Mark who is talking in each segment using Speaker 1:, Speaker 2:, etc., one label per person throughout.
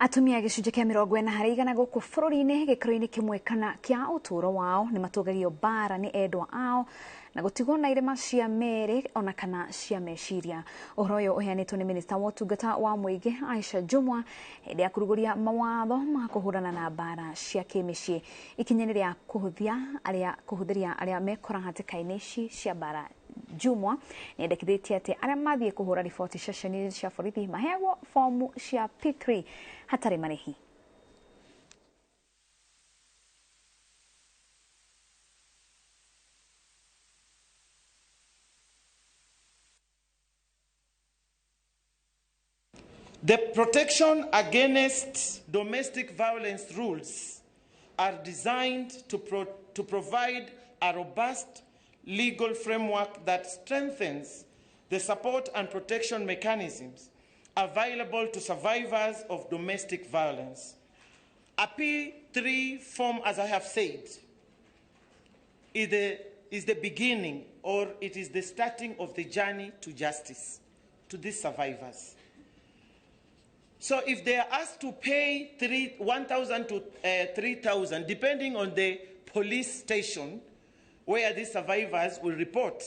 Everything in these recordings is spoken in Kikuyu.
Speaker 1: Atumia gĩcunjĩ kĩa 40% gũkũ bũrũri-inĩ gĩkĩro-inĩ kĩmwe kana kĩa ũtũũro wao nĩ matũgagio mbara nĩ endwa ao na gũtigwo na irema cia mĩĩrĩ ona kana cia meciria. Ũhoro ũyũ ũheanĩtwo nĩ minista wa ũtungata wa mũingĩ Aisha Jumwa hĩndĩ ya kũrugũria mawatho ma kũhũrana na mbara cia kĩmĩciĩ. Ikinya-inĩ rĩa kũhũthĩria arĩa mekora hatĩka-inĩ ici cia mbara, Jumwa nĩendekithĩtie atĩ arĩa mathiĩ kũhũra riboti ceceni-inĩ cia borithi maheagwo fomu cia P3 hatarĩ marĩhi.
Speaker 2: The protection against domestic violence rules are designed to provide a robust legal framework that strengthens the support and protection mechanisms available to survivors of domestic violence. A P3 form, as I have said, is the beginning, or it is the starting of the journey to justice to these survivors. So if they are asked to pay 1,000 to 3,000, depending on the police station where these survivors will report,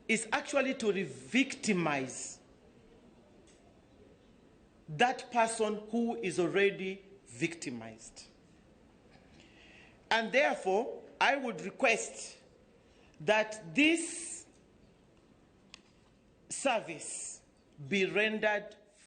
Speaker 2: is actually to re-victimize that person who is already victimized. And therefore, I would request that this service be rendered